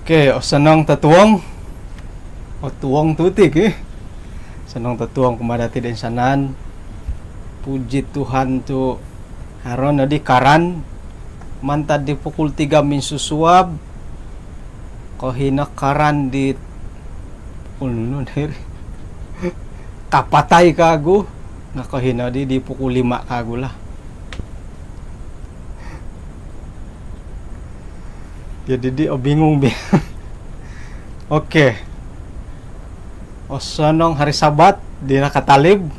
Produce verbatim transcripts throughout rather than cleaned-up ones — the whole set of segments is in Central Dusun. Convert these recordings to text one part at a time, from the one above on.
Oke, osonong totuong. Otuong tu ti ki. Osonong totuong kumaa dati toinsanan. Puji Tuhan tu haro nodi karan mantad di pukul tiga minsusuab. Kohino karan di pukul nunu diri. Kapatai kagu. Nga kohino di, di pukul lima kagu lah. Jadi di, oh, bingung, bi-, oke. Osonong hari Sabat, di nakatalib.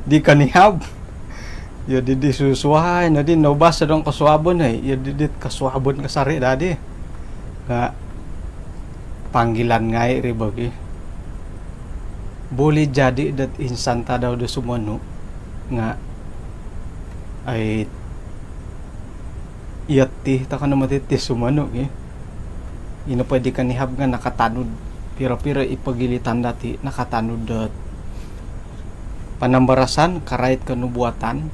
Di konihab. Jadi di susuai, nodi noba sodong kosuabon, eh. Jadi di kosuabon kasari dadi. Nga panggilan ngai ri bagi. Boleh jadi dot insan tadau do sumonu nga, ai, iya ti, takano mati ti sumonu, eh. Ino po di konihab nga nakatanud, piro-piro i pogilitan dati nakatanud dot panambarasan karait kenubuatan.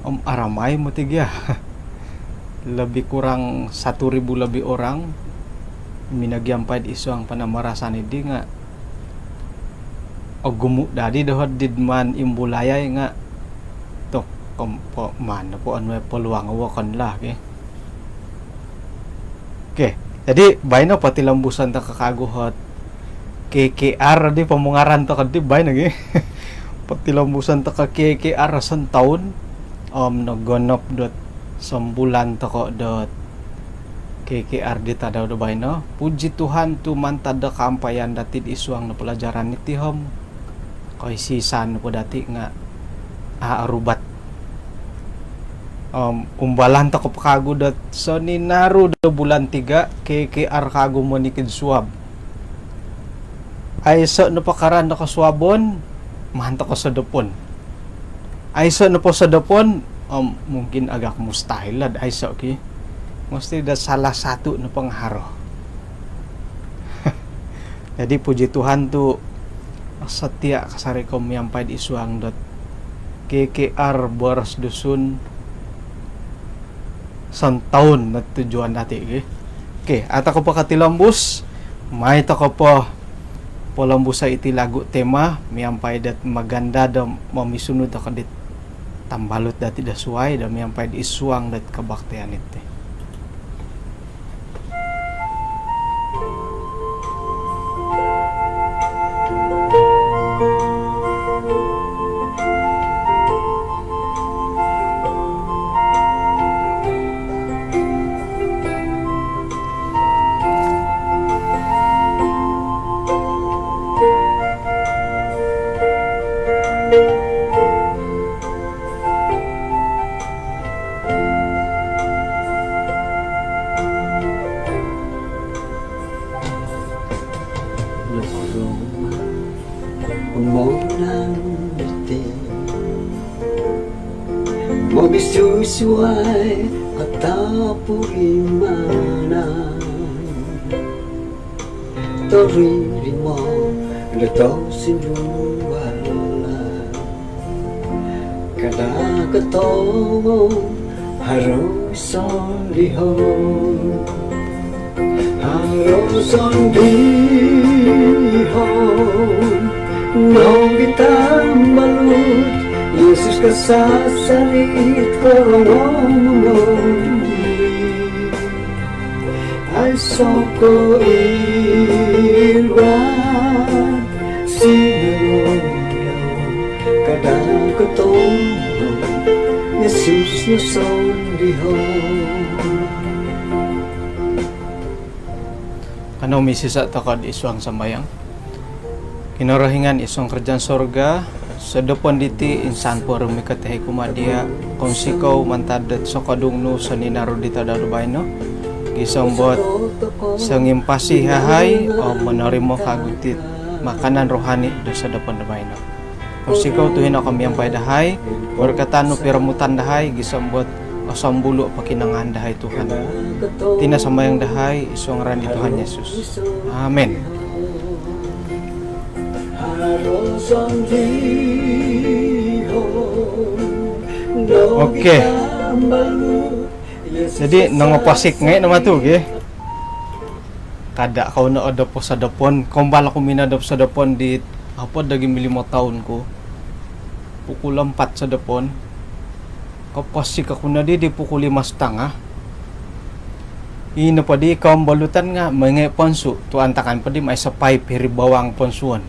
Om aramai moti gia. Lebih kurang satu ribu lebih orang minogiampai id suang panambarasan idi nga ogumu dadi doho did maan imbulayai nga tok, kom-, po-, maan po anu, peluang wokon lah, ki. Oke, jadi baino potilombuson toko kagu ot K K R di pomungaran toko di baino gi. Potilombuson toko K K R sontoun, om nogonop dot sombulan toko dot K K R di tadau do baino. Puji Tuhan tu mantad do kaampayan dati id suang no pelajaran iti, om koisisan po dati nga, a, arubat. Om umbalan toko po kagu dot soninaru do bulan tiga, K K R kagu monikid suab. Aiso nopo karan do kosuabon, maan toko sodopon. Aiso nopo sodopon, om mungkin agak mustahil lah, aiso, ki. Mesti do salah satu nopo nga haro. Jadi puji Tuhan tu setia kasari ko miampai id suang dot K K R Boros Dusun sontoun no tujuan dati, ki. Oke, a toko po kotilombus, mai toko po polombuso iti lagu tema miampai dot maganda do momisunud toko dit tambalut dati do suai do miampai id suang dot kebaktian iti. Nokorongou monang diti, mogisusuai katapurimanan. Toririmo do tosindualan. Kada kotomo haro sondihon. Haro sondihon nogi tambalut, Yesus kasasarit korongou. Aiso koiluan sinoroyo, kada kotomo Yesus no sondihon. Kanou misisa' toko' id suang sambayang. Kinorohingan id suang karajaan sorga, sodopon diti insan po rumikot yahai kumaa diya', kounsikou mantad dot sokodung nu soninaru di tadau do baino', gisom dot songimpasi yahai om monorimo kagu iti makanan rohani do sodopon do baino'. Kounsikou tu hino ko miampai dahai, borkatan nu piromutan dahai, gisom dot osombulu' pokinongoan dahai Tuhan. Iti no sambayang dahai id suang ngaran di Tuhan Yesus. Amin. Okey. Jadi nongoposik ngai' no matu gi. Kada' kou no odop sodopon, kombal oku minodop sodopon di hopod ogi limo toun ku. Pukul empat sodopon. Koposik oku noddi di pukul lima setengah. Ino poddi kombolutan nga' moi ngai' ponsu', tu' antakan poddi moi sapai piri bawang ponsuon.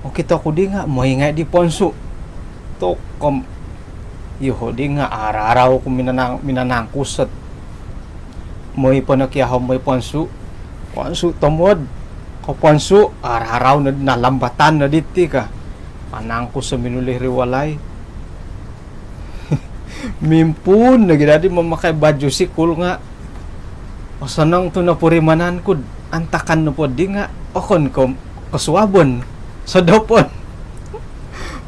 Okito ku di nga' moi ngai' di ponsu'. Tu' kom- Iyoho' di nga' arau-arau ku minanang-, minanangkus ot moi po nokiahom moi ponsu'. Ponsu' tomod. Koponsu', arau-arau nod-, nalambatan noddi ti ka. Manangkus o minulih ri walai. Mimpuun nogi daddi mamakai baju sikul nga' osonong tu' nopurimanan ku'd antakan nopo di nga' okon ko' kosuabon, sodopon.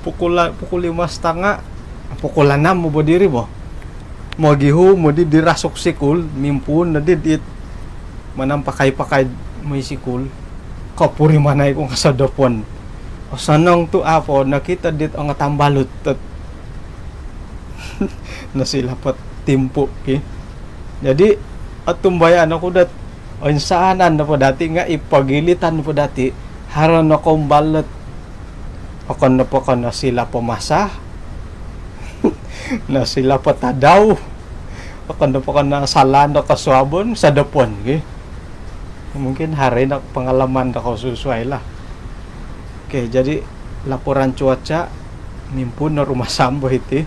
Pukul, pukul lima setengah, pukul enam bo diri bo. Mogihum oddi di rasuk sikul, mimpuun noddi dit manampakai-pakai moi sikul. Kopurimanai ku nga' sodopon. Osonong tu' apo nokito dit ongo tambalut dot nosilap ot timpu' ki. Jadi otumbayaan oku dot oinsaanan nopo dati' nga' i pogilitan nopo dati' haro no kombal dot okon nopo ko' nosilap o masa, nosilap o tadau, okon nopo ko' nosalaan do kosuabon, sodopon ki. Mungkin haro no pangalaman do kosusuai lah. Okey, jadi laporan cuaca mimpuun no rumasam bo hiti.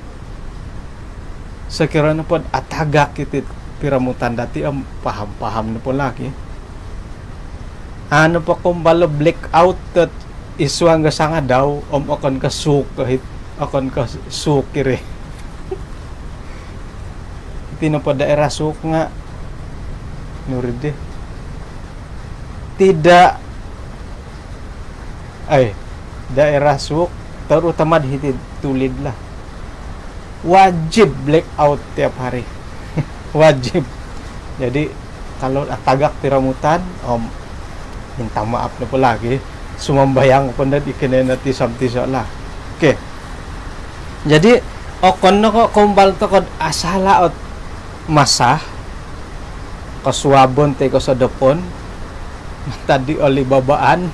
Sokiro nopod atagak iti piromutan dati' om paham-paham nopo lagi. Anu po kombal o blackout dot isuang ga sangadau om okon ko' suuk ko' hit, okon ko' suuk iri. Iti nopo daerah suuk nga' nurid di. Tidak, ai, daerah suuk, terutama di hiti tulid lah. Wajib blackout tiap hari. Wajib. Jadi kalau atagak piromutan, om minta maaf nopo lagi. Sumambayang po nod i kinoiyonon tiso-tiso lah. Okey. Jadi okon no ko' kombal toko'd asala' ot masa, kosuabon toi ko' sodopon, mantad di Alibabaan.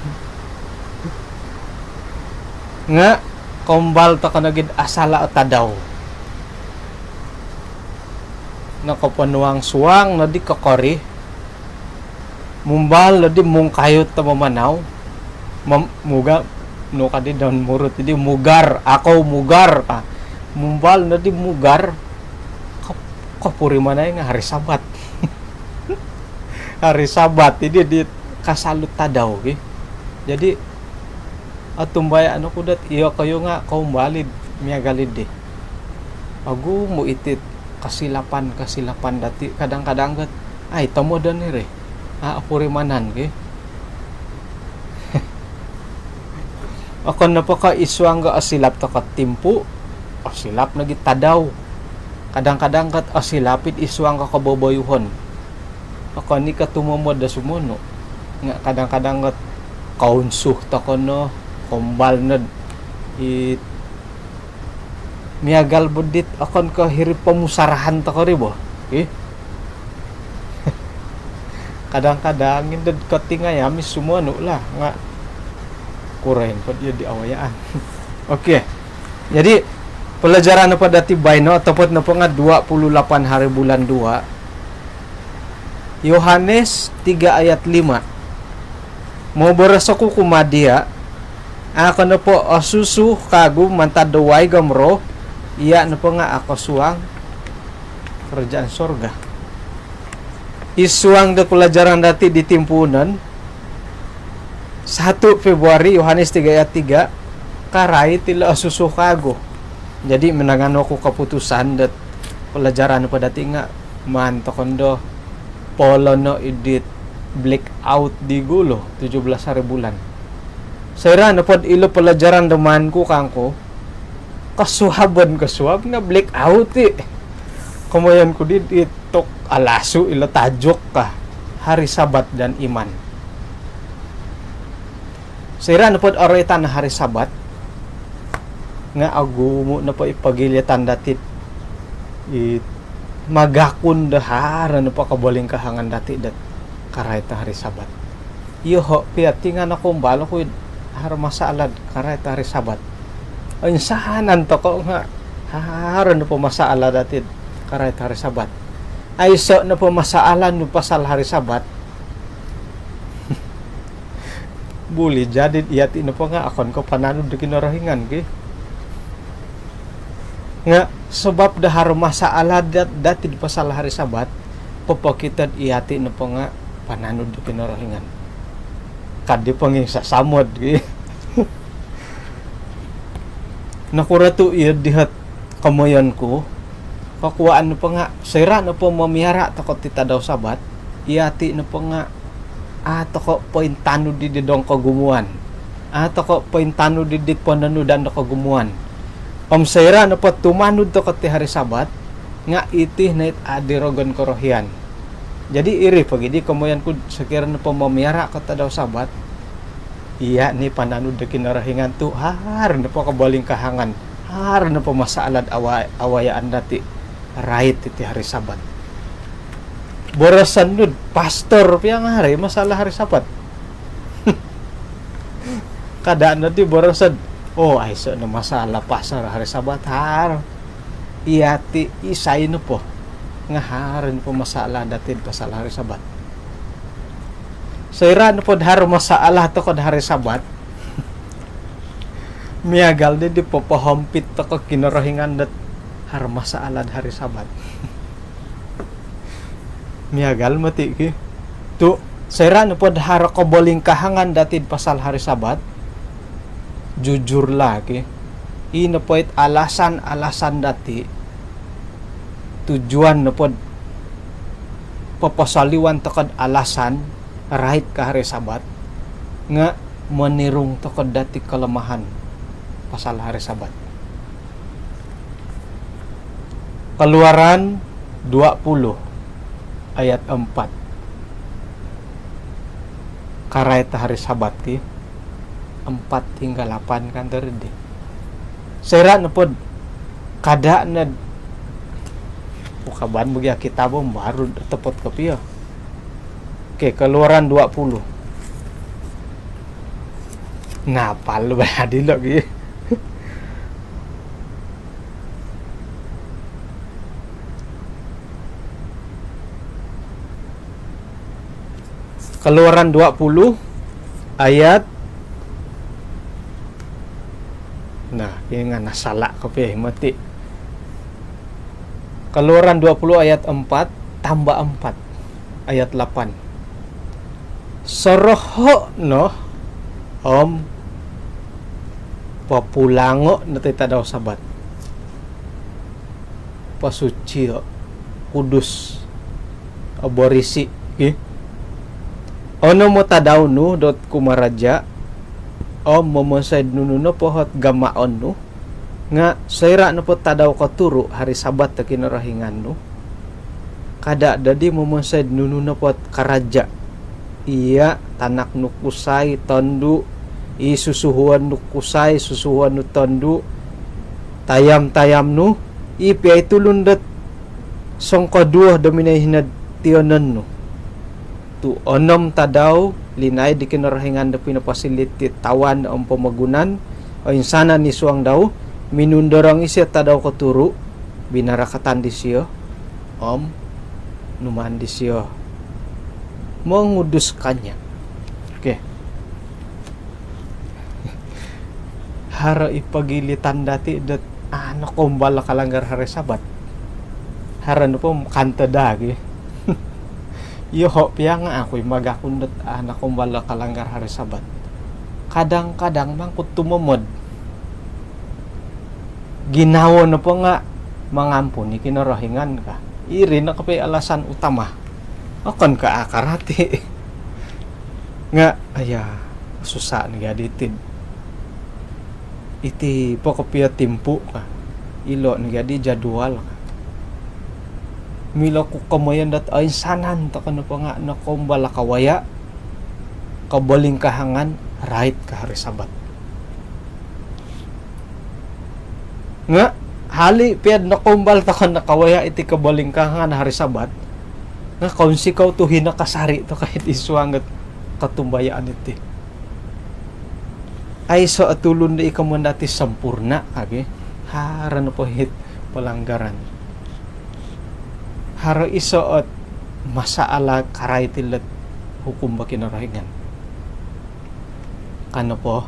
Nga' kombal toko' nogi'd asala' o tadau. Nokoponuang suang noddi kokori. Mumbal noddi mungkayut o mamanau. Mem-, muga-, nu kaddi don Murut iddi mugar, akou mugar ka. Mumbal noddi mugar. Ko-, kopurimanai nga' hari Sabat. Hari Sabat iddi di kasalut tadau ki. Jadi otumbayaan oku dot iyokoyu nga' kombal id miagal iddi. Ogumu' iti't kasilapan-kasilapan dati' kadang-kadang got, ai, tomodon iri. A' opurimanan ki. Okon nopo ko' isuang ga osilap toko't timpu', osilap nogi't tadau. Kadang-kadang got osilap it isuang ga koboboyuhon. Okon i' ko' tumomod do sumonu'. Nga' kadang-kadang got kounsuh toko' no, kombal nod i miagal bo dit okon ko' hiri pomusarahan toko' ri bo. Ih. Kadang-kadang indo'd kotingayam i sumonu' lah, nga' kuroyon pod iyo di awayaan. Okey. Jadi pelajaran nopo dati' baino, otopot nopo nga' dua puluh lapan hari bulan dua. Yohanes tiga ayat lima. Moboros oku kumaa diya', a' ko nopo osusu kaagu mantad do waig om roh, iya' nopo nga' a' kosuang kerajaan sorga. Id suang do pelajaran dati' di timpuunon, satu Februari, Yohanes tiga ayat tiga, karait ilo osusu kaagu. Jadi minanganu oku keputusan dot pelajaran nopo dati' nga' maan toko' nondo poolono' idit blackout di gulu, tujuh belas hari bulan. Soira' nopod ilo pelajaran do maan ku kangku, kosuabon, kosuab nga' blackout i'. Komoyon ku di, di tok alasu ilo tajuk ka, Hari Sabat dan Iman. Soira' nopod oroitan hari Sabat, nga' ogumu' nopo i pogilitan dati'd i magakun do haro nopo kobolingkahangan dati dot karait hari Sabat. Iyoho' piya ti nga' nokoumbal oku id haro masalah do karait hari Sabat. Oinsanan toko' nga' haro nopo masalah dati do karait hari Sabat. Aiso' nopo masalah nu pasal hari Sabat, buli jadi iyati' nopo nga' okon ko' pananud do Kinorohingan ki. Nga' sabap do haro masalah dat-, dati' do pasal hari Sabat, popokito do iyati' nopo nga' pananud do Kinorohingan. Kadi ponginsasamod ki. Nokuro tu' iyo dihot komoyon ku, kokuwaan nopo nga' soira' nopo momiara' toko' ti tadau Sabat, iyati' nopo nga' a' toko' pointanud di, di dong kogumuan. A' toko' pointanud di, di pononudan do kogumuan. Om soira' nopo tumanud toko' ti hari Sabat, nga' iti no it a' di rogon korohian. Jadi iri pogi di komoyon ku, sokiro nopo momiara' ko tadau Sabat, iya' ni pananud do Kinorohingan tu' haro nopo kobolingkahangan, haro nopo masalah do awa-, awayaan dati', rait iti hari Sabat. Boroson nu do pastor piya nga' haro i masalah hari Sabat. Kada' noddi boroson, oo, aiso' no masalah pasal hari Sabat, haro. Iyati' isai nopo nga' haro nopo masalah dati' do pasal hari Sabat. Soira' nopo do haro masalah toko' do hari Sabat, miagal di, di popohompit toko' Kinorohingan dot haro masalah do hari Sabat. Miagal moti' ki. Tu' soira' nopo do haro kobolingkahangan dati' do pasal hari Sabat, jujurlah ki. I nopo it alasan-alasan dati', tujuan nopo do poposoliwan toko' do alasan rait ko hari Sabat, nga' monirung toko' dati' kelemahan pasal hari Sabat. Keluaran dua puluh ayat empat. Karait hari Sabat ki, empat hingga lapan kan tadi. Soira' nopo do kada' nod, ukaban bagi Alkitab om baru do topot kopio. Okey, Keluaran dua puluh. Napal bah dilo' gi. Keluaran dua puluh ayat, nah, ino nga' nasala' kopio moti'. Keluaran dua puluh ayat empat tambah empat ayat lapan. Soroho' no om populango' no ti tadau Sabat. Posucio', kudus, oborisi', ki. Onom o tadau nu dot kumaraja' om momonsoi'd nunu nopo ot gamaon nu, nga' soira' nopo tadau koturu' hari Sabat do Kinorohingan nu, kada' dodi momonsoi'd nunu nopo ot karaja'. Iya', tanak nu kusai, tondu', i susuhuon nu kusai, susuhuon nu tondu', tayam-tayam nu, i piya i tulun dot songkoduo do minoi hinod tiyonon nu. Tu' onom tadau linaid di Kinorohingan do pinoposilit di tawan om pomogunan, oinsanan i suang dau, minundorong isio tadau koturu', binarakatan disio om numaan disio menguduskannya. Okey. Haro i pogilitan dati' dot a' nokoumbal o kalanggar hari Sabat. Haro nopo kanto daa gi. Iyoho' piya nga' a' oku i magakun dot a' nokoumbal o kalanggar hari Sabat. Kadang-kadang mangkut tumomod. Ginawo nopo nga' mangampun i Kinorohingan ka. Iri no kopio alasan utama. Okon ko' a' karati'. Nga', aya, susa' nogi adi tid. Iti po kopio timpu ka. Ilo' nogi adi jadual ka. Milo ku komoyon dot oinsanan toko' nopo nga' nokoumbal o kawaya', kobolingkahangan, rait ko hari Sabat. Nga' Hali' piya'd nokoumbal toko' nakawaya' iti kobolingkahangan hari Sabat, nga' kounsikou tu' hino kasari' toko' id suang dot kotumbayaan iti. Aiso' o tulun do iko mandati sempurna' kagi. Haro nopo hit pelanggaran. Haro iso' ot masalah karait ilo'd hukum do Kinorohingan. Ka nopo,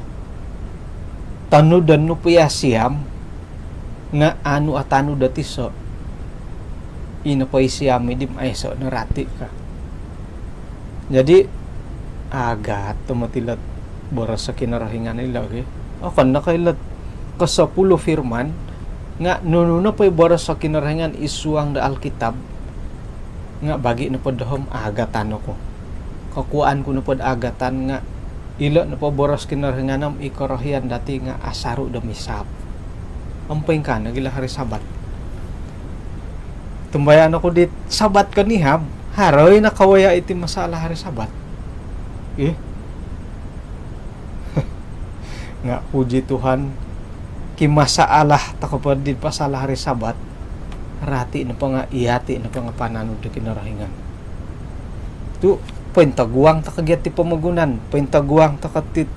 tonudon nu po i siam, nga' aanu atanud dot iso'. Ino po i siam iddi aiso' no rati' ka. Jadi, agat tomod ilo'd boros o Kinorohingan ilo' gi. Okon no ko' ilo'd kosopulu firman, nga' nunu nopo i boros o Kinorohingan id suang do Alkitab, nga' bagi' nopo doho' om aagatan oku. Kokuaan ku nopo'd aagatan nga' ilo' nopo boros Kinorohingan om i korohian dati' nga' asaru' do misaap. Om poingkaa nogi' ilo' hari Sabat. Tumbayaan oku dit Sabat konihab, haro i nakawaya' iti masalah hari Sabat. Ih. Nga' puji Tuhan, kimasalah toko' po di pasal hari Sabat, rati' nopo nga' iyati' nopo nga' pananud do Kinorohingan. Tu' pointoguang toko' gia ti pomogunan, pointoguang toko' ti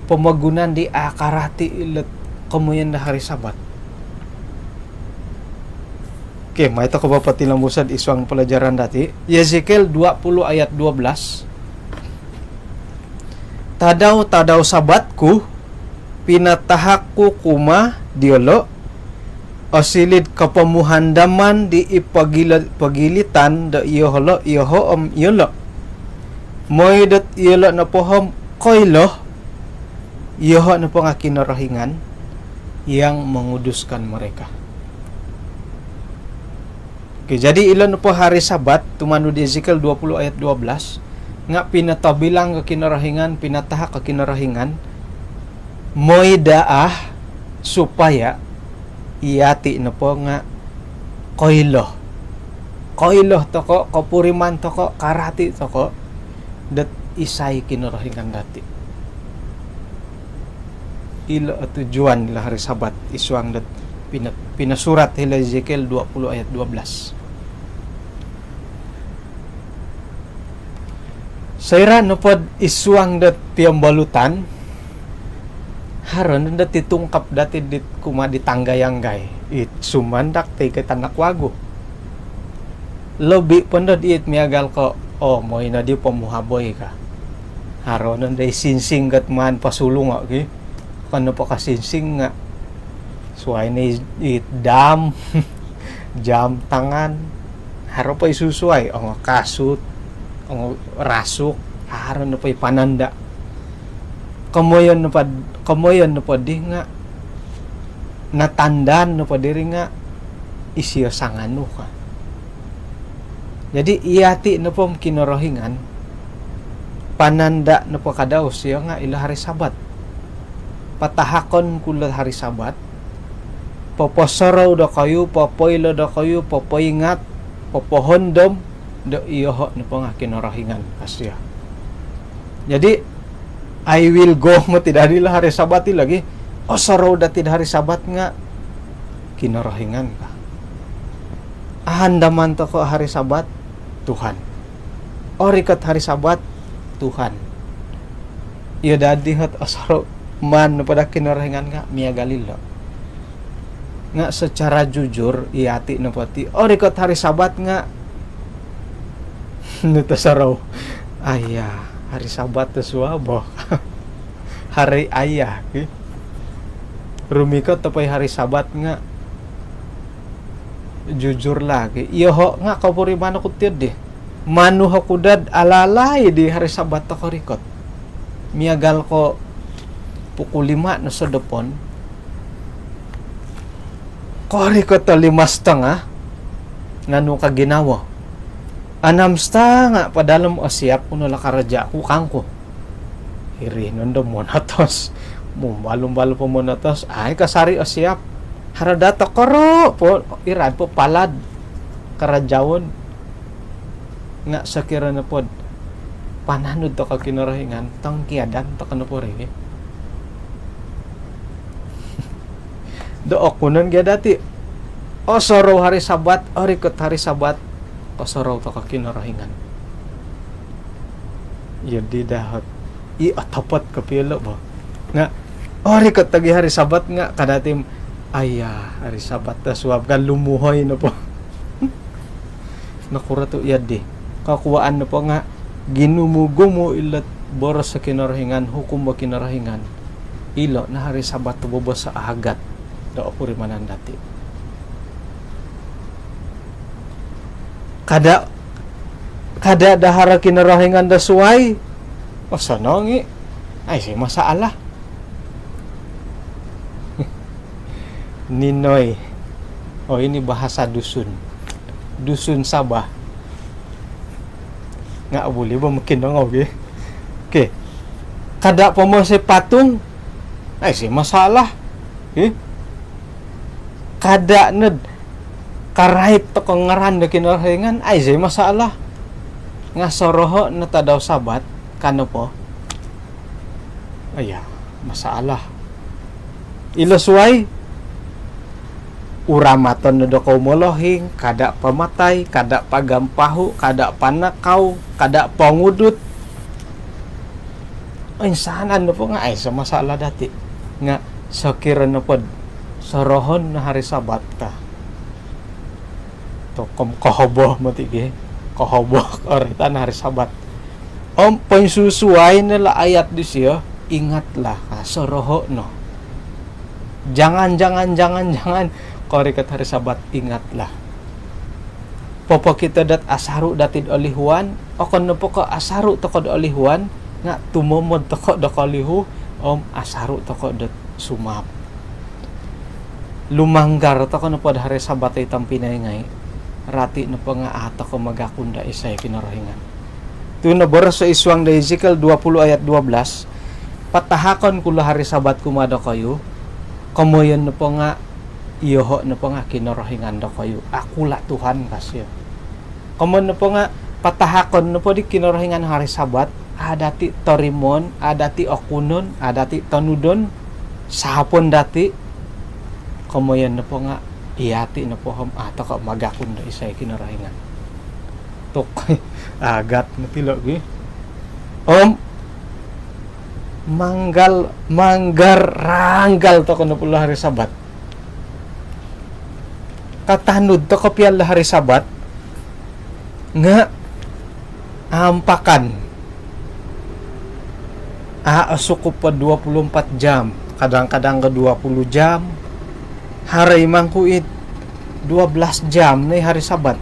pomogunan di a' karati' ilo'd komoyon do hari Sabat. Okey, mai toko' po potilombuso id suang pelajaran dati'. Yesekiel dua puluh ayat dua belas. Tadau-tadau Sabat ku pinatahak ku kumaa diyolo', osiliu'd kopomuhandaman di i pogilo-, pogilitan do iyoho' lo', iyoho' om iyolo'. Moi dot iyolo' nopo om koilo, iyoho' nopo nga' Kinorohingan yang menguduskan mereka. Okey, jadi ilo nopo hari Sabat, tumanud di Ezekiel dua puluh ayat dua belas, nga' pinotobilang ko Kinorohingan, pinatahak ko Kinorohingan, moi daa supaya iyati' nopo nga' koilo. Koilo toko', kopuriman toko', karati' toko' dot isai Kinorohingan dati'. Ilo o tujuan ilo hari Sabat id suang dot pino-, pinosurat ilo Ezekiel dua puluh ayat dua belas. Soira' nopod id suang dot piombolutan, haro nondo ti tungkap dati' dit kumaa di tanggai-anggai. It sumandak ti ko' tanak wagu. Lobi' po ndo dit miagal ko', oo, moi noddi pomuhaboi ka. Haro nondo i sinsing got maan posulungo' gi. Okon nopo ko' sinsing nga' suwai no i, i dam, jam tangan. Haro po i susuwai, ongo kasut, ongo rasuk, haro nopo i pananda'. Komoyon nopod, komoyon nopoddi nga' natandaan nopo diri nga' isio sanganu ka. Jadi, iyati' nopo om Kinorohingan, pananda' nopo kadau sio nga' ilo hari Sabat. Patahakon ku lo hari Sabat, poposorou dokoyu, popoilo dokoyu, popoingat, popohondom do iyoho' nopo nga' Kinorohingan ka sio. Jadi, I will go moti daddi lo hari Sabat i lagi. Osorou dati'd hari Sabat nga' Kinorohingan ka. Ahandaman toko' hari Sabat, Tuhan. Orikot hari Sabat, Tuhan. Iyo daddi hot osorou maan nopo do Kinorohingan nga' miagal ilo'. Nga' secara jujur, iyati' nopo ti orikot hari Sabat nga' nu tosorou. Aiya, hari Sabat do suab o. Hari aiya, ki. Rumikot topo i hari Sabat nga' jujur lah, ki. Iyoho' nga' kopuriman oku tiyo'ddi. Manu oku dad alalai di hari Sabat do korikot. Miagal ko' pukul lima no sodopon, korikot o lima setengah, nanu ka ginawo. Anam setengah po dalom osiap ku no lo karaja' ku kangku. Iri nondo monotos. Mumbal-umbal po monotos. Ai, kasari osiap. Haro dato koro po, irad po palad karajaon. Nga' sokiro nopod pananud toko' Kinorohingan, tongkiadan toko' nopo ri. Do okunon gia dati'. Osorou hari Sabat, orikot hari Sabat, kosorou toko' Kinorohingan. Iyo di dahot. I otopot kopio lo' bo. Nga' orikot lagi hari Sabat nga' kada' ti, aiya, hari Sabat dah suab kan lumuhoi nopo. Nokuro tu' iyo di. Kokuwaan nopo nga' ginumu-gumu ilo't boros o Kinorohingan, hukum o Kinorohingan. Ilo' no hari Sabat tu' bobos ahagat do opurimanan dati'. Kada', kada' do haro Kinorohingan do suwai, osonong i'. Aiso masalah. Ninoi. Oh, ini bahasa Dusun. Dusun Sabah. Nga' buli bo mungkin dong, oke. Oke. Kada' pomosoi patung. Aiso masalah. Eh? Kada' nod karait toko' ngaran do Kinorohingan, aiso masalah. Nga' soroho' no tadau Sabat, ka nopo. Aiya, masalah. Ilo suwai, uramaton no do kou molohing, kada' pamatai, kada' pagampahu, kada' panakau, kada' pongudut. Oinsanan nopo nga' aiso masalah dati'. Nga' sokiro nopod sorohon no hari Sabat ka. Tokom kohoboh moti gi. Kohoboh oritan hari Sabat. Om poinsusuwai no lo' ayat disiyo, ingatlah, ka, soroho' no. Jangan, jangan, jangan, jangan korikot hari Sabat, ingatlah. Popokito dot asaru' dati'd olihuan, okon nopo ko' asaru' toko'd olihuan, nga' tumomod toko' do kolihu, om asaru' toko' dot sumaap. Lumanggar toko' nopod hari Sabat oi tompinai ngai', rati nopo nga' a' toko' magakun do isai Kinorohingan. Tu' noboros o isuang do Ezekiel dua puluh ayat dua belas, patahakon ku lo' hari Sabat kumaa dokoyu, komoyon nopo nga' iyoho' nopo nga' Kinorohingan dokoyu, akulah Tuhan, ka sio. Komoyon nopo nga' patahakon nopo di Kinorohingan hari Sabat, a' dati' torimoon, a' dati' okunon, a' dati' tonudon, sahapon dati', komoyon nopo nga' iyati' nopo om a' toko' magakun do isai Kinorohingan. Tuk, agat moti lo' gi. Om manggal, manggar, ranggal toko' nopo lo' hari Sabat. Katanud toko' piya lo' hari Sabat nga' ampakan. A' osukup po dua puluh empat jam, kadang-kadang ko dua puluh jam. Haro i mangku i dua belas jam no i hari Sabat.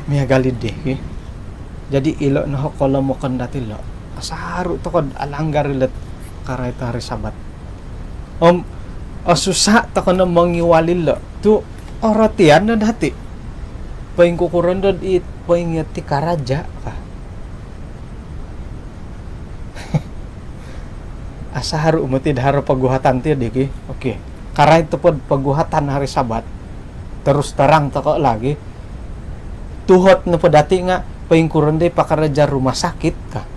Miagal iddi ki. Jadi ilo' no ho kolomokon dati' lo'. Asaru' toko'd alanggar ilo't karait hari Sabat. Om osusa' toko' no mongiwal ilo'. Tu' orotian no dati'. Poingkukuro nod i poingiyo ti karaja' ka. Asaru' moti'd haro poguhatan ti di ki. Oke. Karait topod poguhatan hari Sabat. Terus terang toko' lagi. Tuhot nopo dati' nga' poingkuro nod i pakaraja' rumah sakit ka.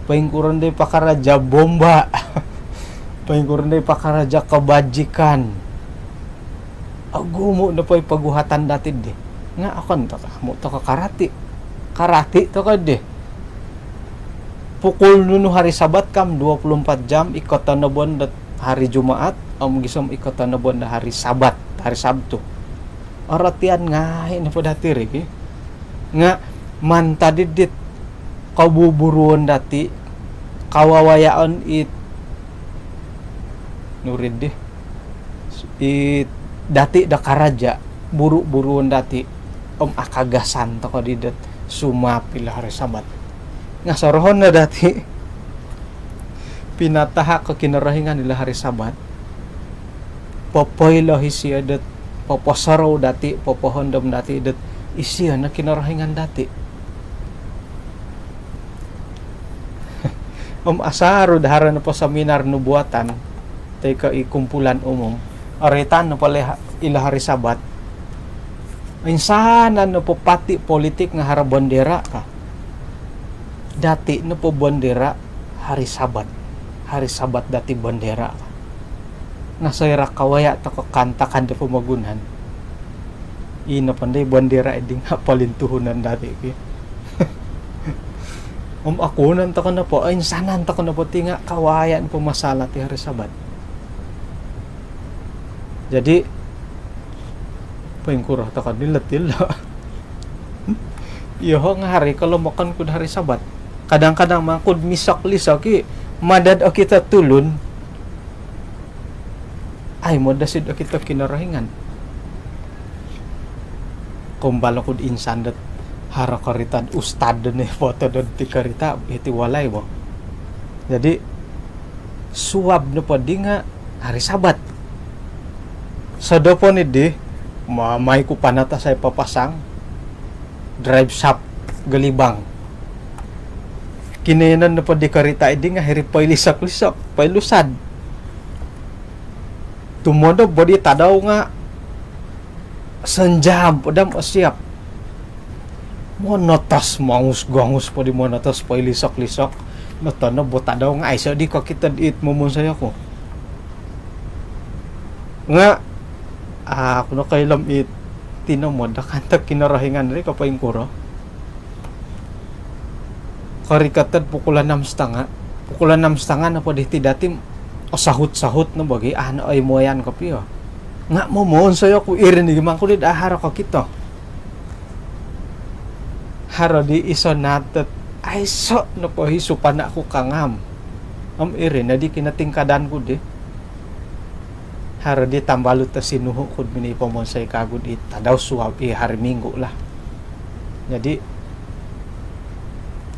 Poingkuro nod i pakaraja' bomba. Poingkuro nod i pakaraja' kebajikan. Ogumu' nopo i poguhatan dati'ddi. Nga' okon toko', amu' toko' karati'. Karati' toko' iddi. Pukul nunu hari Sabat kam, dua puluh empat jam, i kotonobon dot hari Jumaat, om gisom i kotonobon dot hari Sabat, hari Sabtu. Orotian ngai' nopo dati' ri ki. Nga' mantad id dit kobuburuon dati', kawawayaon it, nuri'ddi, it dati' do karaja', buru-buruon dati', om akagasan toko' di dot sumaap ilo hari Sabat. Nga' sorohon no dati', pinatahak o Kinorohingan ilo hari Sabat, popoilo isio dot, poposorou dati', popohondom dati' dot isio no Kinorohingan dati'. Om asaru' do haro nopo seminar nubuatan, toi ko' i kumpulan umum, oritan nopo le ha-, ilo hari Sabat. Insanan nopo parti politik nga' haro bendera ka. Dati' nopo bendera hari Sabat. Hari Sabat dati' bendera ka. Nga soira kawaya toko kaantakan do pomogunan, ino pondo i bendera di nga polintuhunan dati ki. Om akunon toko nopo, insanan toko nopo ti nga kawaya nopo masalah ti hari Sabat. Jadi poingkuro toko dilo tilo. Iyoho nga hari kolomokonku do hari Sabat. Kadang-kadang mangkud misok-lisok i, mada do okito tulun, ai modosi do okito Kinorohingan. Kombal oku do insan dot haro korita do ustad do ni foto do ti korita hiti walai bo. Jadi suab nopo di nga hari Sabat. Sodopon i di, ma-, mai ku panatas ai papasang, drive shop Gelibang. Kinoiyonon nopo di korita i di nga hiri poilisok-lisok, poilusad. Tumonob bo di tadau nga sonjam po dam osiap. Monotos, mongus-gongus po di monotos, poilisok-lisok. Notonob bo tadau nga aiso di kokito dit momonsoi oku. Nga aku nokoilo om it tinomod do kaantok Kinorohingan ri ko poingkuro. Korikot do pukul enam setengah. Pukul enam setengah nopo di ti dati, osahut-sahut no bagi, ah, no, oi, moyan kopio. Nga momonsoi oku iri ni gimang ku di do haro kokito. Haro di iso natet, aiso nopo i supan oku kangam. Om iri no di kinotingkadan ku di. Haro di tambalut do sinuhu ku do mini pomonsoi kagu di tadau suab i hari Minggu lah. Jadi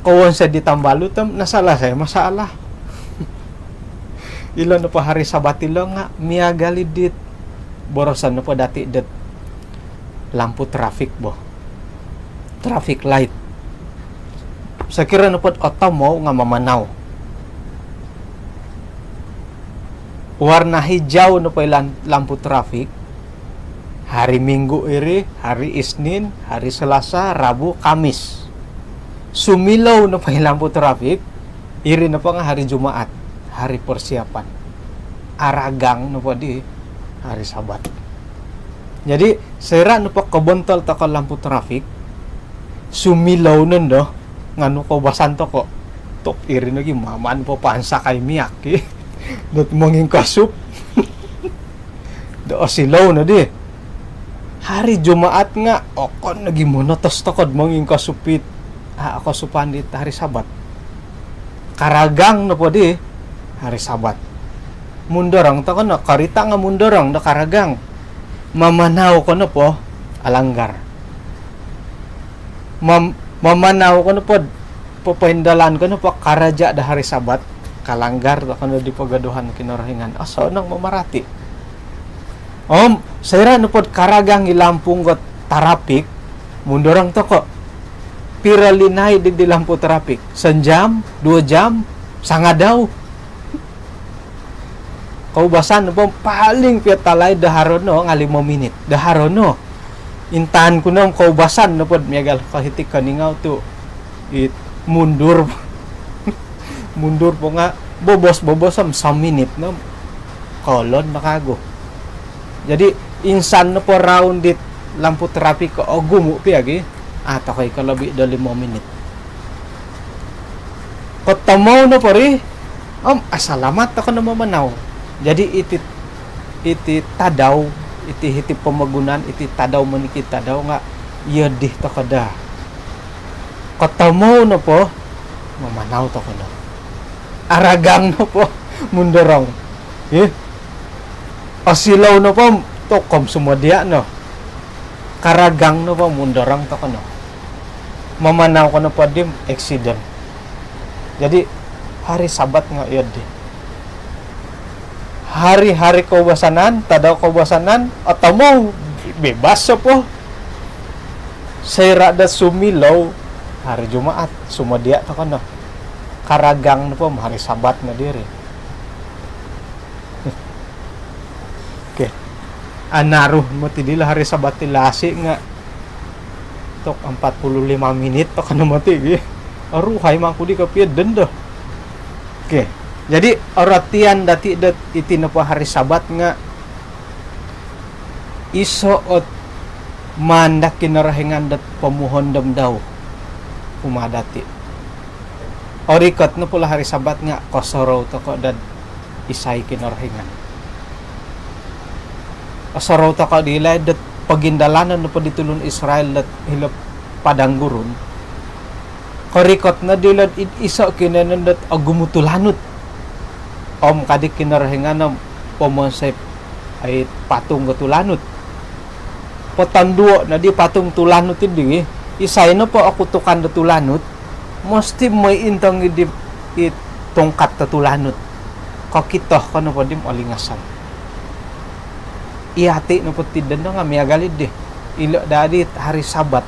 kowonsoi di tambalut om nasalah saya masalah. Ilo nopo hari Sabat ilo nga miagal i dit boroson nopo dati dot lampu trafik bo. Traffic light. Sokiro nopo do otomou nga mamanau. Warna hijau nopo i lan-, lampu trafik. Hari Minggu iri, hari Isnin, hari Selasa, Rabu, Kamis. Sumilou nopo i lampu trafik, iri nopo nga hari Jumaat, hari persiapan. Aragang nopo di hari Sabat. Jadi soira nopo kobontol toko lampu trafik, sumilou nondo, nga nu koubasan toko. Tok iri nogi maman po pansakai miak ki. Dot mongingkosup. Do osilou no di. Hari Jumaat nga okon nogi monotos toko do mongingkosup it, ah, kosupan dit hari Sabat. Karagang nopo di hari Sabat. Mundorong toko no, korita nga mundorong do karagang. Mamanau ko nopo, alanggar. Mam-, mamanau ko nopo, popoindalan ko nopo karaja do hari Sabat, kalanggar toko no di pogoduhan Kinorohingan. Osonong mamarati. Om soira nopo do karagang i lampu nggot trafik, mundorong toko. Piro linaid di, di lampu trafik? Sonjam, duo jam, sangadau. Koubasan nopo paling pia talaid do haro no nga limo minit. Do haro no. Intaan ku no om koubasan nopo do miagal ko hiti Keningau tu it mundur. Mundur po nga bobos-bobos om saminit no. Kolon no kagu. Jadi insan nopo round dit lampu trafik ko ogumu pia gi, ah, tokoi ko lobi do limo minit. Kotomou nopo ri, om asalamat toko no mamanau. Jadi iti, iti tadau, iti hiti pomogunan, iti tadau monikid tadau nga iyo di toko daa. Kotomou nopo, mamanau toko no. Aragang nopo, mundorong. Ih. Osilou nopo, toko om sumodia no. Karagang nopo, mundorong toko no. Mamanau ko nopo di om eksiden. Jadi hari Sabat nga iyo di. Hari-hari koubasanan, tadau koubasanan, otomou, bebas nopo. Soira do sumilou, hari Jumaat, sumodia toko no. Karagang nopo om hari Sabat no diri. Okey. Anaru moti dilo hari Sabat ti lasi nga tok empat puluh lima minit toko no moti gi. Aruhai mangkudi kopio dondo. Okey. Jadi, orotian dati dot iti nopo hari Sabat nga iso ot maan do Kinorohingan dot pomuhondom dau kumaa dati. Orikot nopo lo hari Sabat nga kosorou toko dot isai Kinorohingan. Osorou toko di ilai dot pogindalanon nopo di tulun Israel dot hilo padang gurun. Korikot no dilo id iso kinoyonon dot ogumu tulanut. Om kadi Kinorohingan om pomonsoi patung ko tulanut. Potonduo no di patung tulanut di, isai nopo okutukan do tulanut, mesti moi intong di i tongkat do tulanut. Kokito ko nopo di olingasan. Iyati nopo ti dondo nga miagal di ilo dadi hari Sabat.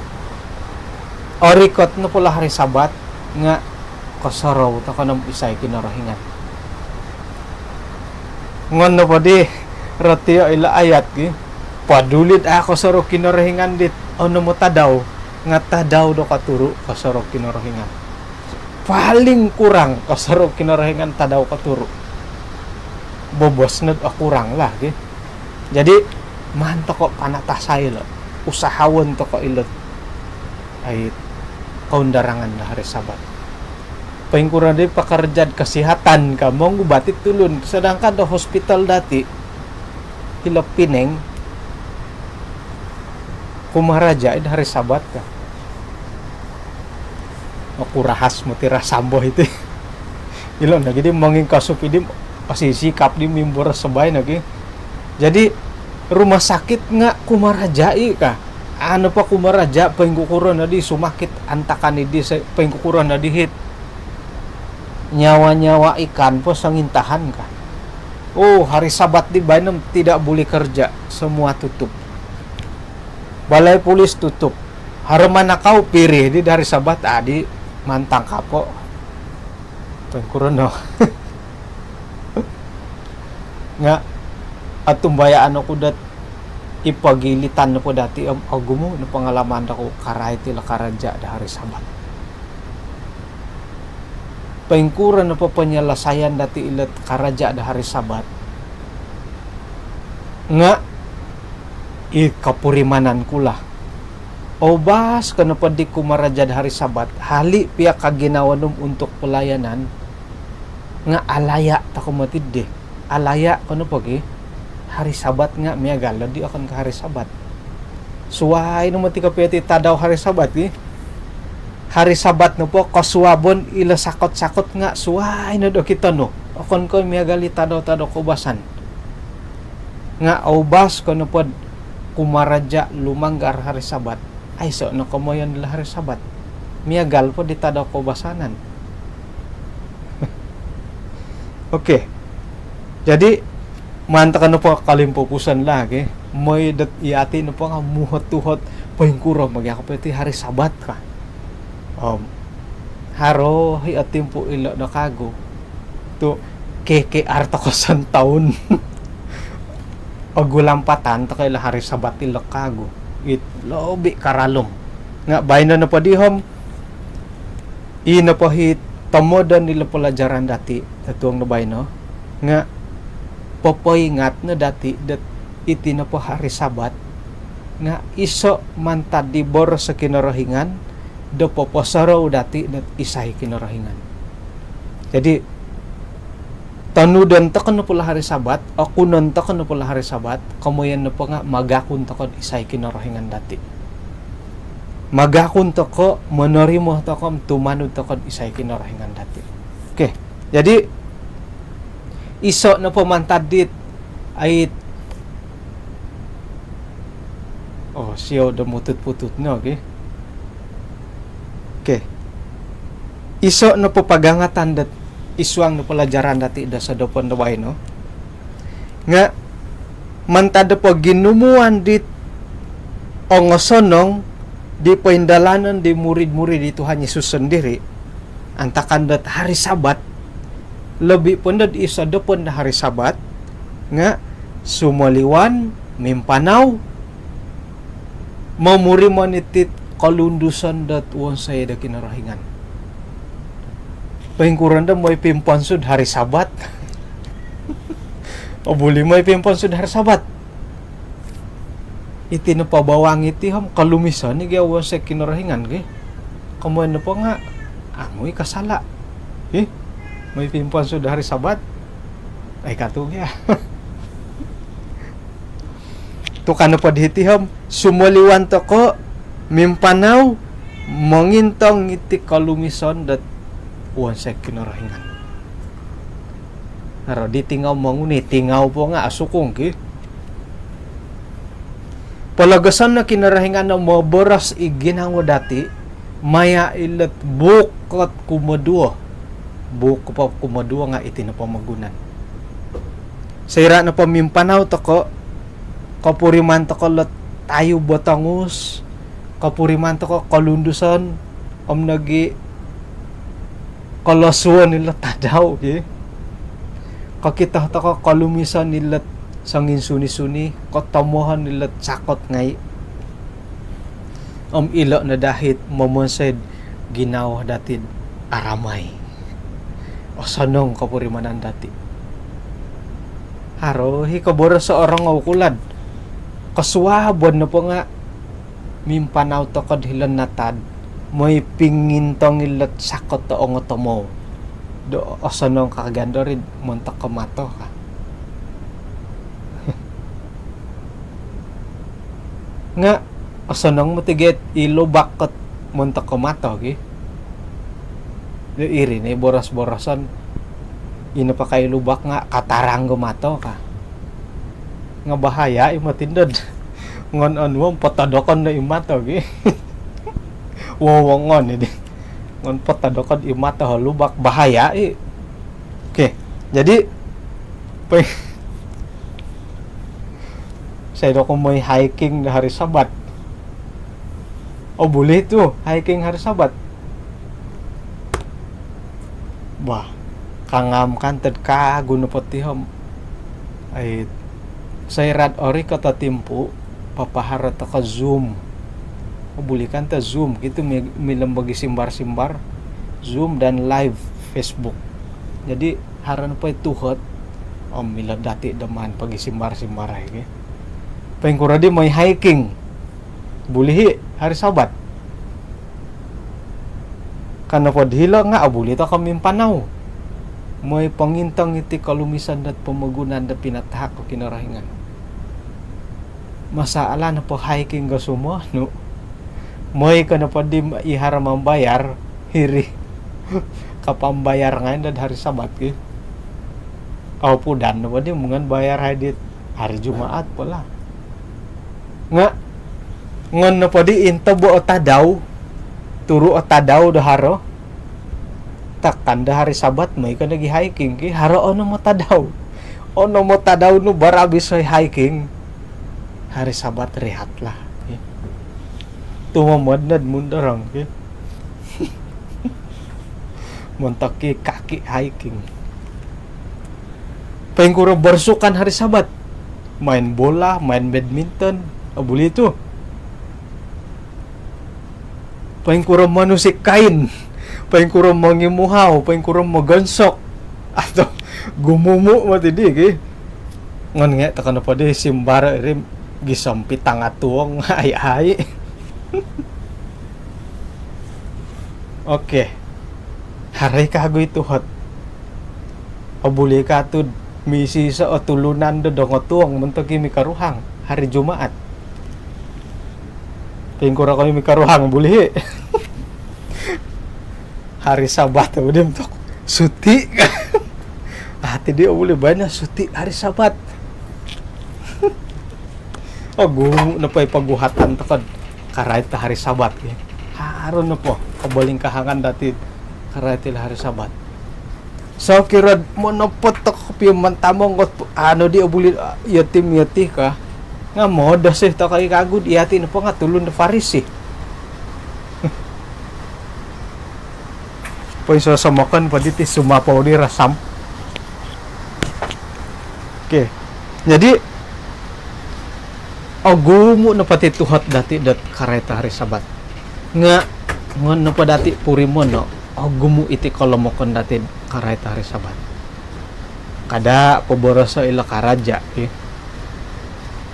Orikot nopo lo hari Sabat nga kosorou toko nom isai Kinorohingan. Ngon nopo di rotio ilo ayat ki, paduli do a kosorou Kinorohingan dit onom o tadau, nga tadau do koturu kosorou Kinorohingan. Paling kurang kosorou Kinorohingan tadau koturu. Bobos nod okurang lah ki. Jadi, maan toko panatasai lo, usahaon toko ilo ai koundarangan do hari Sabat. Poingkuro di pekerja do kesihatan ka mongubat i tulun, sedangkan do hospital dati hilo Pineng kumaraja id hari Sabat ka. Oku rahas moti rasam bo iti. Ilo nogi di mongingkasup di, pasti sikap di mimboros sebai nogi. Jadi, rumah sakit nga kumaraja i ka. Anu po kumaraja, poingkukuro nodi sumakit antakan di se-, poingkukuro nodi hit. Nyawa-nyawa ikan po songintahan ka. Oh, hari Sabat di baino tidak boleh kerja, semua tutup. Balai polis tutup. Haro manakau piri di hari Sabat, adi mantang kapo. Poingkuro no. Nga otumbayaan oku dot i pogilitan nopo dati om ogumu no pengalaman doku karait ilo karaja do hari Sabat. Poingkuro nopo penyelesaian dati ilo karaja do hari Sabat nga i kopurimanan ku lah. Oubas ko nopo di kumaraja do hari Sabat, hali pia ka ginawo nu untuk pelayanan, nga alaya toko moti di. Alaya ko nopo gi, hari Sabat nga miagal di okon ko hari Sabat. Suai no moti kopio ti tadau hari Sabat gi. Hari Sabat nopo kosuabon ilo sakot-sakot nga suai no do kito no. Okon ko miagal i tadau-tadau koubasan. Nga oubas ko nopo do kumaraja lumanggar hari Sabat, aiso no komoyon do hari Sabat. Miagal po di tadau koubasanan. Okey. Jadi, maan toko nopo kolimpupuson lah, okey. Moi dot iyati nopo nga muhot-uhot, poingkuro magi oku poti hari Sabat ka. Om haro i otimpu ilo do kagu. Tu K K R toko sontoun. Ogu lampatan toko ilo hari Sabat ilo kagu. It lobi karalum. Nga baino nopo di om, i nopo hi tomodon ilo pelajaran dati totuong do baino nga popoingat no dati dot iti nopo hari Sabat nga iso mantad di boros do Kinorohingan do poposorou dati dot isai Kinorohingan. Jadi, tonudon toko nopo lo hari Sabat, okunon toko nopo lo hari Sabat, komoyon nopo nga magakun toko do isai Kinorohingan dati. Magakun toko, monorimo toko, tumanud toko do isai Kinorohingan dati. Okey. Jadi, iso nopo mantad dit, ait, oh, siou do mutut-putut no, okey. Okey. Iso nopo pagangatan dot id suang do pelajaran dati do sosodopon do baino nga mantad do poginumuan dit ongosonong di poindalanon di murid-murid di Tuhan Yesus sondiri, antakan dot hari Sabat, lobi po dot id sosodopon do hari Sabat nga sumoliwan, mimpanau, momurimo niti kolunduson dot wonsoi do Kinorohingan. Poingkuro ndo moi pimponsud hari Sabat? Obuli moi pimponsud hari Sabat. Iti nopo bawang iti om kolumison i gia wonsoyo Kinorohingan gia. Komoyon nopo nga amu i kasala. Ih, moi pimponsud hari Sabat. Ai katu gia. Tu ka nopo di hiti om, sumoliwan toko mimpanau mongintong iti kolumison dot wonsoyo Kinorohingan. Haro di tingau monguni, tingau po nga osukung ki. Pologoson no Kinorohingan o moboros i ginawo dati maya ilot buuk dot kumoduo. Buuk po kumoduo nga iti no pomogunan. Soira nopo mimpanau toko, kopuriman toko lot tayub o tongus, kopuriman toko kolunduson, om nogi kolosuon ilot tadau ki. Kokito toko kolumison ilot songinsuni-suni, kotomohon ilot sakot ngai. Om ilo no dahit momonsoi'd ginawo dati'd aramai. Osonong kopurimanan dati. Haro i koboros o orongou kulad. Kosuabon nopo nga mimpanau toko'd hilo natad, moi pingintong ilot sakot o ongotomou. Do osonong ka gia ndo ri montok ko mato ka. Nga osonong moti gia i lubak kot montok ko mato ki. Do iri no i boros-boroson, ino pakai lubak nga katarang ko mato ka. Nga bahaya i moti ndo. Ngon onuo om potodokon do i mato ki. Wowongon i di. Ngon potodokon i mato o lubak, bahaya i. Oke. Jadi, poing- isai do ko moi hiking do hari Sabat? Oh, buli tu hiking hari Sabat. Bah, kangam kan ted kagu nopo ti om. Ai, soira'd orikot o timpu, papaharo toko Zoom. Oh, buli kan to Zoom, gitu mi-, milo mogisimbar-simbar. Zoom dan live Facebook. Jadi, haro nopo i tuhot, om milo dati do maan pogisimbar-simbar ai ki. Poingkuro di moi hiking? Buli i hari Sabat. Ka nopo'd hilo nga obuli toko mimpanau moi pongintong iti kolumison dot pomogunan do pinatahak o Kinorohingan. Masalah nopo hiking do sumonu, moi ko nopo di i haro mambayar, hiri kapambayar ngai ndo do hari Sabat ki. Au pudan nopo di mungon bayar hai dit hari Jumaat po lah. Nga ngon nopo di intobo o tadau, turu o tadau do haro, takan do hari Sabat moi ko nogi hiking ki, haro onom o tadau. Onom o tadau nu barabis oi hiking. Hari Sabat rehat lah. Tumomod nod mundorong ki. Montok i kaki hiking. Poingkuro bersukan hari Sabat? Main bola, main badminton. Oh, buli tu. Poingkuro manusik kain? Poingkuro mongimuhau? Poingkuro mogonsok? Atau gumumu moti di ki. Ngon nge toko nopo di simbar iri gisom pitanga tuong ai ai. Oke. Haro i kagu i tuhot. Obuli ka tu'd misiso o tulunan do dongotuong montok i mikoruhang hari Jumaat? Poingkuro ko i mikoruhang, buli i? Hari Sabat o di montok suti. Ah, ti di obuli baino suti hari Sabat. Ogumu nopo i poguhatan toko'd karait do hari Sabat ki. Haro nopo kobolingkahangan dati karait ilo hari Sabat? Sokiro'd monopot toko kopio mantamong kot anu di obuli, ah, yati om yati ka. Nga modosi toko i kagu'd yati nopo nga tulun do Farisi. Poinsosomokon po diti sumapou di rasam. Oke. Jadi, ogumu nopo ti tuhot dati dot karait hari Sabat. Nga ngon nopo dati purimono Ogumu' iti kolomokon dati'd karait hari Sabat. Kada' poboroso' ilo karaja' ki.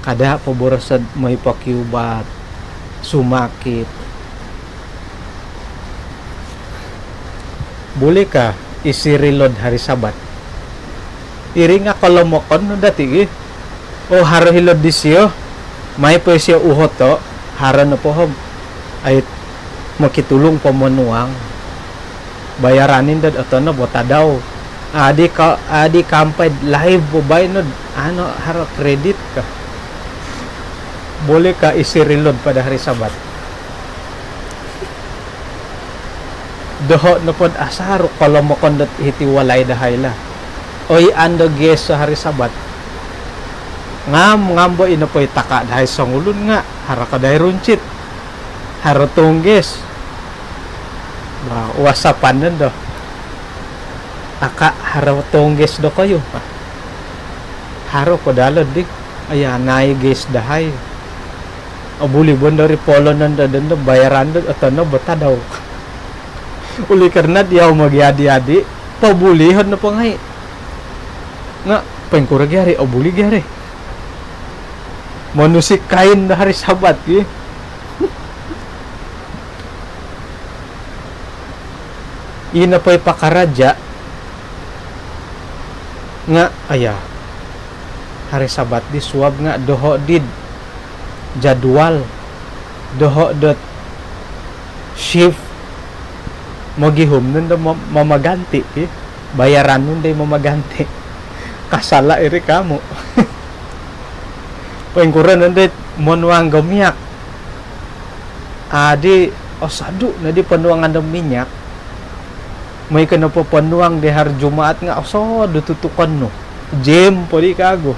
Kada' poboroso'd moi pokiubat, sumakit. Buli ka isi reload hari Sabat? Iri nga' kolomokon no dati' gi. O, haro hilo'd disio, mai po isio uhoto', haro nopo om ai mokitulung po monuang. Bayaran indo otonob o tadau. Adi ka, adi kampai'd live po baino'd, ano, haro kredit ka. Buli ka isi reload pada hari Sabat? Doho' nopod asaru kolomokon dot hiti walai dahai lah. Oi, ando gas hari Sabat. Ngam, ngam bo ino po i taka' dahai songulun nga' haro kadai runcit. Haro tonggas. Ba, WhatsAppan nondo. Aka, haro tonggas dokoyu? Haro ko dalo di. Aya, nai gas dahai. Obuli bo ndo ri polonon do dondo, bayaran do otonob o tadau. Oleh karana diau mogiadi-adi, pobulihon nopo ngai'. Nga' poingkuro gi hari, obuli gi hari. Monusi kain do hari Sabat gi. Ino po i pakaraja' nga', aya, hari Sabat di suab nga' doho' did jadual, doho' dot shift. Mogihum nondo mo-, mamaganti' ki. Bayaran nondo i mamaganti'. Kasala' iri kamu'. Poingkuro nondo i monuang do minyak? Adi, osodu' noddi ponuangan do minyak. Moi ko nopo ponuang di hari Jumaat nga' osodu' tutukon nu. Jam poddi kagu.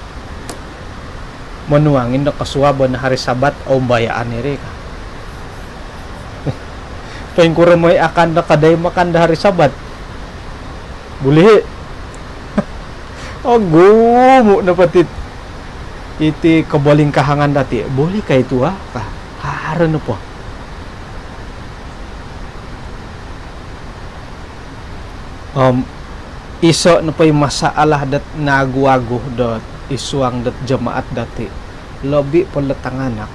Monuang indo kosuabon hari Sabat, oumbayaan iri ka. Poingkuro moi akan do kadai makan do hari Sabat? Buli. Ogumu' nopo ti iti kobolingkahangan dati'. Buli ka i tua ka? Haro nopo. Om iso' nopo i masaalah dot naagu-agu dot isuang dot jemaat dati', lobi' po lo tanganak.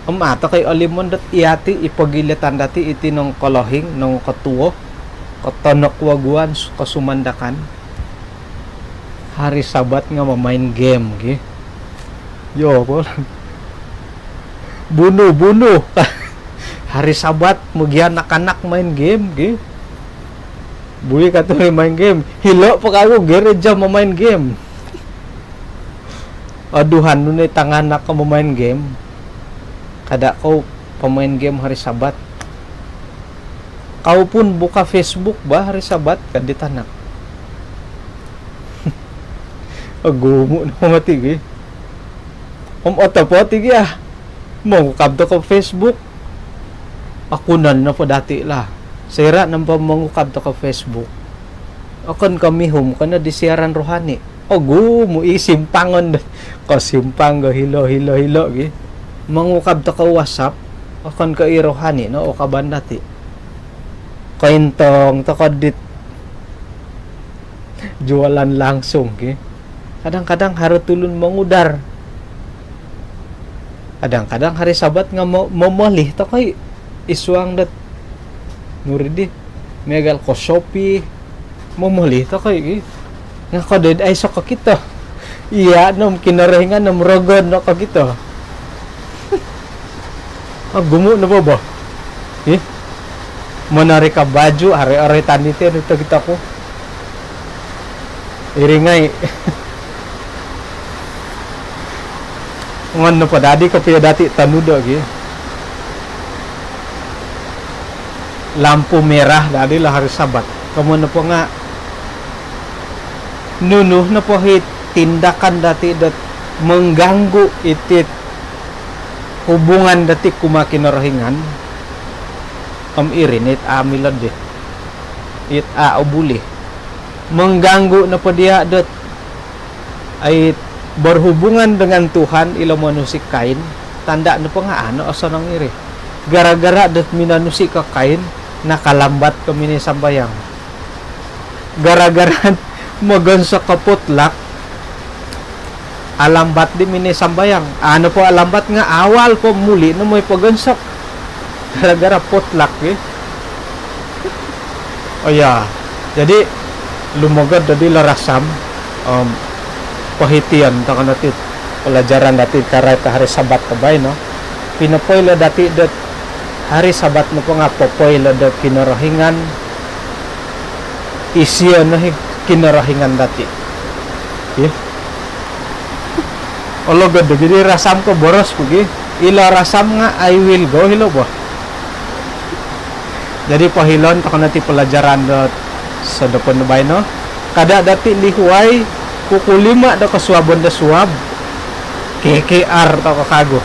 Om a' toko' i' olimon dot iyati' i pogilitan dati' iti nongkolohing, nongkotuo, kotonok waguan, kosumandakan. Hari Sabat nga' mamain game gi. Iyo ko. Bunuh, bunuh. Hari Sabat mogianak-anak main game gi. Buli ka tu main game? Hilo' po kagu gereja mamain game. Aduhan nu ni tanganak ko mamain game. Kada' kou pamain game hari Sabat. Kau pun buka Facebook bah hari Sabat, ka di tanak. Ogumu' no moti gi. Om otopot i' gi ah. Mongukab toko' Facebook. Akunon nopo dati' lah. Soira' nopo mongukab toko' Facebook, okon ko' mihum ko no di siaran rohani. Ogumu' i' simpangon. Kosimpang ko hilo, hilo, hilo gi. Mongukab toko' WhatsApp, okon ko' i rohani no ukaban dati'. Kointong toko' dit jualan langsung gi. Kadang-kadang haro tulun mongudar. Kadang-kadang hari Sabat nga' mo-, momoli toko' i' isuang dot nuri di, miagal ko Shopee, momoli toko' i' gi. Nga' kodoi aiso kokito. Iya' nom Kinorohingan nom rogon no kokito. Ogumu' no bo bo. Ih. Monori ka baju, haro-haro tandite no tokito ku. Iri ngai'. Ngon nopo dadi kopio dati' tonudo gi. Lampu merah dadi lah hari Sabat. Komo nopo nga' nunu nopo hi tindakan dati' dot mengganggu iti hubungan dati' kumaa Kinorohingan, om iri no it a' milo di. It a' obuli. Mengganggu nopo diya' dot ai berhubungan dengan Tuhan ilo monusi Kain, tanda' nopo nga' a' no osonong iri. Gara-gara dot minonusi ko Kain, nakalambat ko minisambayang. Gara-gara mogonsok ko potluck, alambat di minisambayang. Anu po alambat nga awal po muli no moi pogonsok. Gara-gara potluck, eh. Oh ya, jadi lumogod do dilo rasam, om, pohition tokou no ti pelajaran dati karait hari Sabat do baino. Pinopoilo dati dot hari Sabat nopo nga popoilo do Kinorohingan, isio no i Kinorohingan dati. Okey. Ologod do gidi rasam ko boros ku gi. Ilo rasam nga I will go hilo bo. Jadi pohilon tokou no ti pelajaran do sodopon do baino. Kada dati lihuai pukul lima do kosuabon do suab. K K R tokou kagu.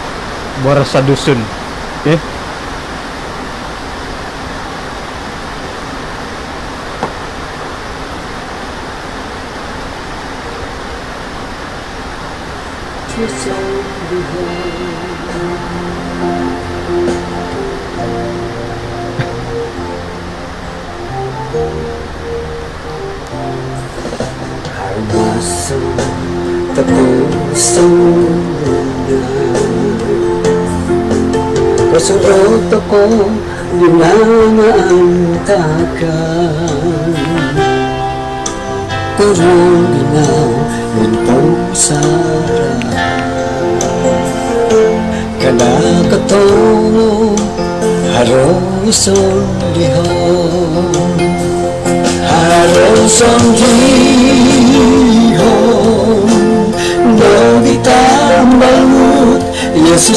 Boros Dusun. Okey. Haro maso tokou songulun, kosorou tokou di nanaantakan, korongou di nau mimpomusarahan. Kada kotolou haro i sondihon, haro i sondihon do di tambalut Yesus.